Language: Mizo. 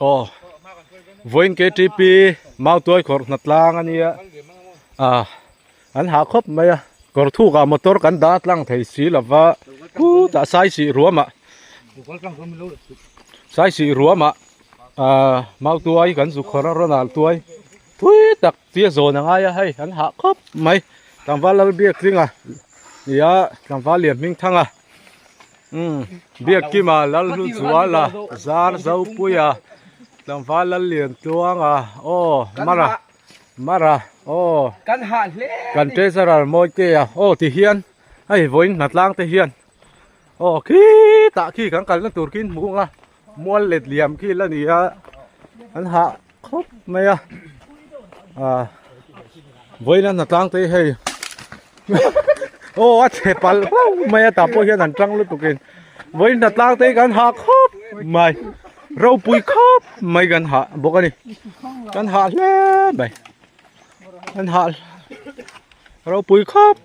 Aw vawiin ktp mautuai khawrh hna tlang a nia ah an hah khawp mai a kawr thuk ah motor kan dah tlang thei si lo va khutah saisih ruam ah saisih ruam ah ah mautuai kan zu khawrh a rawn al tuai thui tak tia zawn a ngai a hei an hah khawp mai tlangval Lalbiakzinga nia tlangval Lianhmingthanga. Umm Biakkima Lalhluzuala Zar Zopuia tlangval Lalliantluanga aw Mara Mara aw Kan hah hle kan treasurer Mawitea aw ti hian hei vawiin hna tlang te hian aw khitah khi kan kalna tur khi hmuh ang a mual let liam khi la ni a an hah khawp mai a ah vawiin a hna tlang te hi hei aw a chhe palh hlauh mai a tah pawh hian an tang lutuk in vawiin hna tlang te hi kan hah khawp mai ropui khawp mai kan hah bawk a ni kan hah hle mai kan hah ropui khawp.